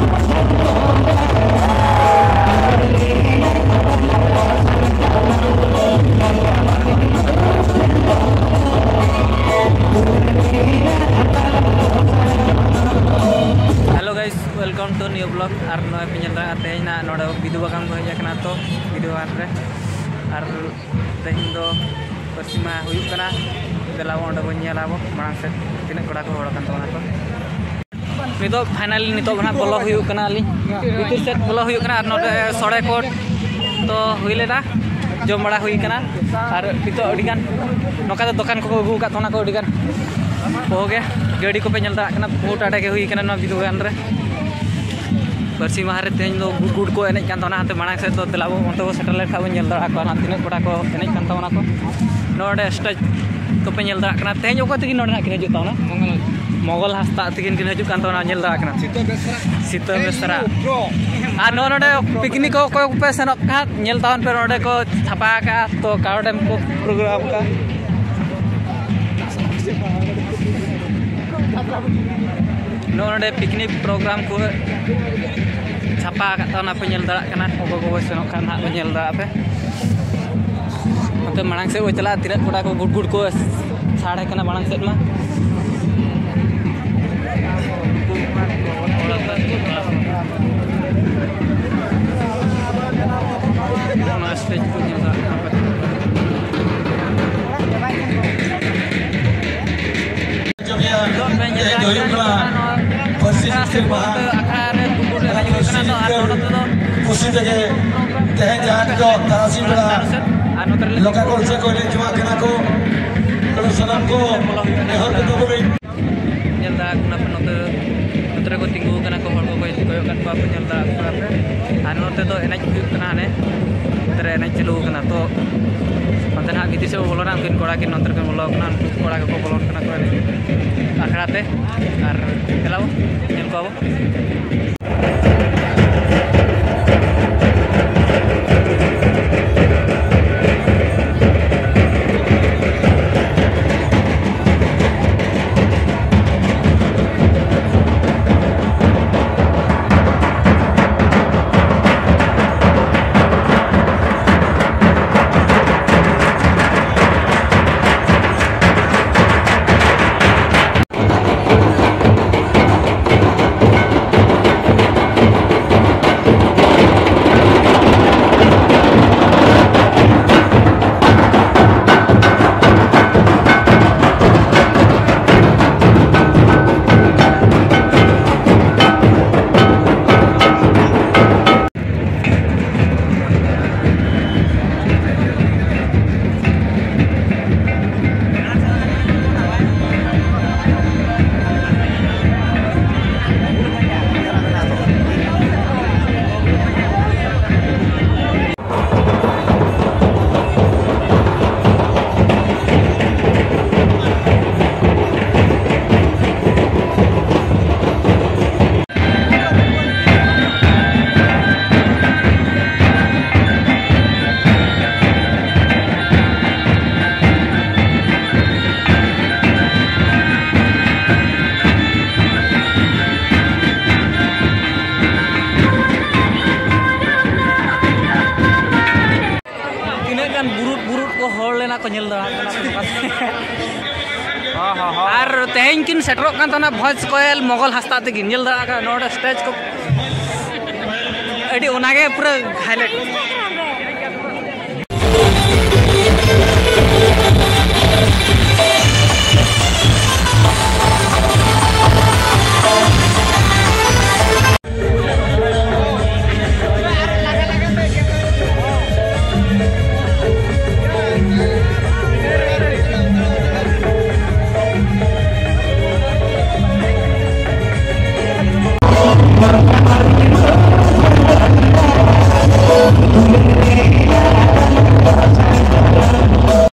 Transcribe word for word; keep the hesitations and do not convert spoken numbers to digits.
Hello guys, welcome to new vlog. ᱟᱨ ᱱᱚᱜᱼᱚᱭ ᱯᱮ ᱧᱮᱞ ᱫᱟᱲᱮᱭᱟᱜᱼᱟ, ᱛᱮᱦᱮᱧ ᱱᱟᱜ ᱱᱚᱰᱮ ᱵᱤᱫᱩ ᱵᱟᱜᱟᱱ ᱠᱚ ᱦᱮᱡ ᱟᱠᱟᱱᱟ, ᱛᱚ ᱵᱤᱫᱩ ᱵᱟᱜᱟᱱ ᱨᱮ ᱟᱨ ᱛᱮᱦᱮᱧ ᱫᱚ ᱯᱟᱹᱨᱥᱤ ᱢᱟᱦᱟ ᱦᱩᱭᱩᱜ ᱠᱟᱱᱟ᱾ ᱫᱮᱞᱟ ᱵᱚᱱ ᱚᱸᱰᱮ ᱵᱚᱱ ᱧᱮᱞᱟ ᱵᱚ ᱢᱟᱲᱟᱝ ᱥᱮᱫ ᱛᱤᱱᱟᱹᱜ ᱠᱚᱲᱟ ᱠᱚ ᱦᱚᱲ ᱟᱠᱟᱱ ᱛᱟᱵᱚᱱᱟ ᱠᱚ᱾ ᱱᱤᱛᱚᱜ finally ᱱᱤᱛᱚᱜ ᱱᱟᱦᱟᱜ ᱵᱚᱞᱚ ᱦᱩᱭᱩᱜ ᱠᱟᱱᱟ, ᱟᱹᱞᱤᱧ ᱵᱷᱤᱛᱤᱨ ᱥᱮᱫ ᱵᱚᱞᱚ ᱦᱩᱭᱩᱜ ᱠᱟᱱᱟ᱾ ᱟᱨ ᱱᱚᱰᱮ ᱥᱚᱲᱮ ᱠᱚ ᱛᱚ ᱦᱩᱭ ᱞᱮᱱᱟ, ᱡᱚᱢ ᱵᱟᱲᱟ ᱦᱩᱭ ᱠᱟᱱᱟ᱾ ᱟᱨ ᱱᱤᱛᱚᱜ ᱟᱹᱰᱤᱜᱟᱱ ᱱᱚᱝᱠᱟ ᱫᱚ ᱫᱚᱠᱟᱱ ᱠᱚᱠᱚ ᱟᱹᱜᱩ ᱟᱠᱟᱫ ᱛᱟᱵᱚᱱᱟ ᱠᱚ ᱟᱹᱰᱤᱜᱟᱱ᱾ ᱠᱚᱜᱮ ᱜᱟᱹᱰᱤ ᱠᱚᱯᱮ ᱧᱮᱞ ᱫᱟᱲᱮᱭᱟᱜ ᱠᱟᱱᱟ, ᱵᱚᱦᱩᱛ ᱟᱸᱴ ᱜᱮ ᱦᱩᱭ ᱠᱟᱱᱟ ᱱᱚᱣᱟ ᱵᱤᱫᱩ ᱵᱟᱜᱟᱱ ᱨᱮ᱾ ᱯᱟᱹᱨᱥᱤ ᱢᱟᱦᱟ ᱨᱮ ᱛᱮᱦᱮᱧ ᱫᱚ ᱜᱩᱰ ᱜᱩᱰ ᱠᱚ ᱮᱱᱮᱡ ᱠᱟᱱ ᱛᱟᱵᱚᱱᱟ, ᱦᱟᱱᱛᱮ ᱢᱟᱲᱟᱝ ᱥᱮᱫ ᱫᱚ ᱫᱮᱞᱟ ᱵᱚ ᱚᱱᱛᱮ ᱵᱚ ᱥᱮᱴᱮᱨ ᱞᱮᱱᱠᱷᱟᱱ ᱵᱚᱱ ᱧᱮᱞ ᱫᱟᱲᱮᱭᱟᱜ ᱠᱚᱣᱟ ᱱᱟᱦᱟᱜ ᱛᱤᱱᱟᱹᱜ ᱠᱚᱲᱟ ᱠᱚ ᱮᱱᱮᱡ ᱠᱟᱱ ᱛᱟᱵᱚᱱᱟ ᱠᱚ᱾ ᱱᱚᱰᱮ stage ᱠᱚᱯᱮ ᱧᱮᱞ ᱫᱟᱲᱮᱭᱟᱜ ᱠᱟᱱᱟ᱾ ᱛᱮᱦᱮᱧ ᱚᱠᱚᱭ ᱛᱟᱹᱠᱤᱱ ᱱᱚᱰᱮ ᱱᱟᱦᱟᱜ ᱠᱤᱱ ᱦᱤᱡᱩᱜ ᱛᱟᱵᱚᱱᱟ? ᱢᱚᱝᱜᱚᱞ ᱦᱟᱸᱥᱫᱟ ᱛᱟᱹᱠᱤᱱ ᱠᱤᱱ ᱦᱤᱡᱩᱜ ᱠᱟᱱ ᱛᱟᱵᱚᱱᱟ, ᱧᱮᱞ ᱫᱟᱲᱮᱭᱟᱜ ᱠᱟᱱᱟ᱾ ᱥᱤᱛᱟᱹ ᱵᱮᱥᱨᱟ᱾ ᱟᱨ ᱱᱚᱜᱼᱚ ᱱᱚᱰᱮ picnic ᱠᱚ ᱚᱠᱚᱭ ᱠᱚᱯᱮ ᱥᱮᱱᱚᱜ ᱠᱷᱟᱱ ᱧᱮᱞ ᱛᱟᱵᱚᱱ ᱯᱮ, ᱱᱚᱰᱮ ᱠᱚ ᱪᱷᱟᱯᱟ ᱟᱠᱟᱫᱼᱟ ᱛᱚ ᱠᱟᱨᱰ ᱮᱢ ᱠᱚ program ᱟᱠᱟᱫᱼᱟ᱾ ᱱᱚᱜᱼᱚ ᱱᱚᱰᱮ picnic program ᱠᱚ ᱪᱷᱟᱯᱟ ᱟᱠᱟᱫ ᱛᱟᱵᱚᱱᱟ, ᱯᱮ ᱧᱮᱞ ᱫᱟᱲᱮᱭᱟᱜ ᱠᱟᱱᱟ᱾ ᱚᱠᱚᱭ ᱠᱚᱠᱚ ᱥᱮᱱᱚᱜ ᱠᱷᱟᱱ ᱱᱟᱦᱟᱜ ᱯᱮ ᱧᱮᱞ ᱫᱟᱲᱮᱭᱟᱜᱼᱟ ᱯᱮ᱾ ᱚᱱᱛᱮ ᱢᱟᱲᱟᱝ ᱥᱮᱫ ᱵᱚ ᱪᱟᱞᱟᱜᱼᱟ, ᱛᱤᱱᱟᱹᱜ ᱠᱚᱲᱟ ᱠᱚ ᱜᱩᱰ ᱜᱩᱰ ᱠᱚ ᱥᱟᱰᱮ ᱠᱟᱱᱟ ᱢᱟᱲᱟᱝ ᱥᱮᱫ ᱢᱟ᱾ ᱚᱱᱟ stage ᱠᱚ ᱧᱮᱞ ᱫᱟᱲᱮᱭᱟᱜ ᱠᱟᱱᱟ ᱯᱮ᱾ ᱛᱮᱦᱮᱧ ᱫᱚ ᱦᱩᱭᱩᱜ ᱠᱟᱱᱟ ᱯᱟᱹᱨᱥᱤ ᱡᱤᱛᱠᱟᱹᱨ ᱢᱟᱦᱟ᱾ ᱟᱠᱷᱲᱟ ᱨᱮ ᱜᱩᱰ ᱜᱩᱰ ᱮᱱᱮᱡ ᱦᱩᱭᱩᱜ ᱠᱟᱱᱟ᱾ ᱛᱚ ᱟᱨ ᱱᱚᱰᱮ ᱫᱚ ᱠᱩᱥᱤ ᱛᱮᱜᱮ ᱛᱮᱦᱮᱧ ᱡᱟᱦᱟᱸ ᱱᱤᱛᱚᱜ ᱛᱟᱨᱟᱥᱤᱧ ᱵᱮᱲᱟ ᱟᱨ ᱱᱚᱛᱮ ᱨᱮ ᱞᱚᱠᱟ ᱠᱚᱞᱥᱟ ᱠᱚ ᱮᱱᱮᱡ ᱪᱟᱵᱟᱜ ᱠᱟᱱᱟ ᱠᱚ᱾ ᱥᱟᱱᱟᱢ ᱠᱚ ᱱᱮᱦᱚᱨ ᱠᱟᱛᱮ ᱵᱚᱱ ᱧᱮᱞ ᱫᱟᱲᱮᱭᱟᱜ ᱠᱟᱱᱟ ᱯᱮ ᱱᱚᱛᱮ, ᱱᱚᱛᱮ ᱨᱮᱠᱚ ᱛᱤᱸᱜᱩ ᱟᱠᱟᱱᱟ ᱠᱚ, ᱦᱚᱲ ᱠᱚᱠᱚ ᱠᱚᱭᱚᱜ ᱠᱟᱫ ᱠᱚᱣᱟ ᱠᱚ, ᱧᱮᱞ ᱫᱟᱲᱮᱭᱟᱜ ᱠᱟᱱᱟ ᱯᱮ᱾ ᱟᱨ ᱱᱚᱛᱮ ᱫᱚ ᱮᱱᱮᱡ ᱦᱩᱭᱩᱜ ᱠᱟᱱᱟ, ᱦᱟᱱᱮ ᱱᱚᱛᱮ ᱨᱮ ᱮᱱᱮᱡ ᱪᱟᱹᱞᱩ ᱟᱠᱟᱱᱟ᱾ ᱛᱚ ᱚᱱᱛᱮ ᱱᱟᱦᱟᱜ ᱵᱷᱤᱛᱤᱨ ᱥᱮᱫ ᱵᱚ ᱵᱚᱞᱚᱱᱟ, ᱩᱱᱠᱤᱱ ᱠᱚᱲᱟ ᱠᱤᱱ ᱱᱚᱛᱮ ᱨᱮᱠᱤᱱ ᱵᱚᱞᱚ ᱟᱠᱟᱱᱟ, ᱩᱱᱠᱩ ᱠᱚᱲᱟ ᱠᱚᱠᱚ ᱵᱚᱞᱚᱱ ᱠᱟᱱᱟ ᱠᱚ ᱮᱱᱮᱡ ᱟᱠᱷᱲᱟ ᱛᱮ᱾ ᱟᱨ ᱪᱟᱞᱟᱣ ᱧᱮᱞ ᱠᱚᱣᱟ ᱵᱚ᱾ ᱛᱮᱦᱮᱧ ᱠᱤᱱ ᱥᱮᱴᱮᱨᱚᱜ ᱠᱟᱱ ᱛᱟᱦᱮᱱᱟ ᱵᱷᱚᱸᱡᱽ ᱠᱚᱭᱮᱞ ᱢᱚᱜᱚᱞ ᱦᱟᱸᱥᱫᱟ ᱛᱟᱹᱠᱤᱱ᱾ ᱧᱮᱞ ᱫᱟᱲᱮᱭᱟᱜ ᱠᱟᱱᱟ ᱱᱚᱰᱮ ᱥᱴᱮᱡᱽ ᱠᱚ, ᱟᱹᱰᱤ ᱚᱱᱟᱜᱮ ᱯᱩᱨᱟᱹ ᱦᱟᱭᱞᱟᱭᱤᱴ᱾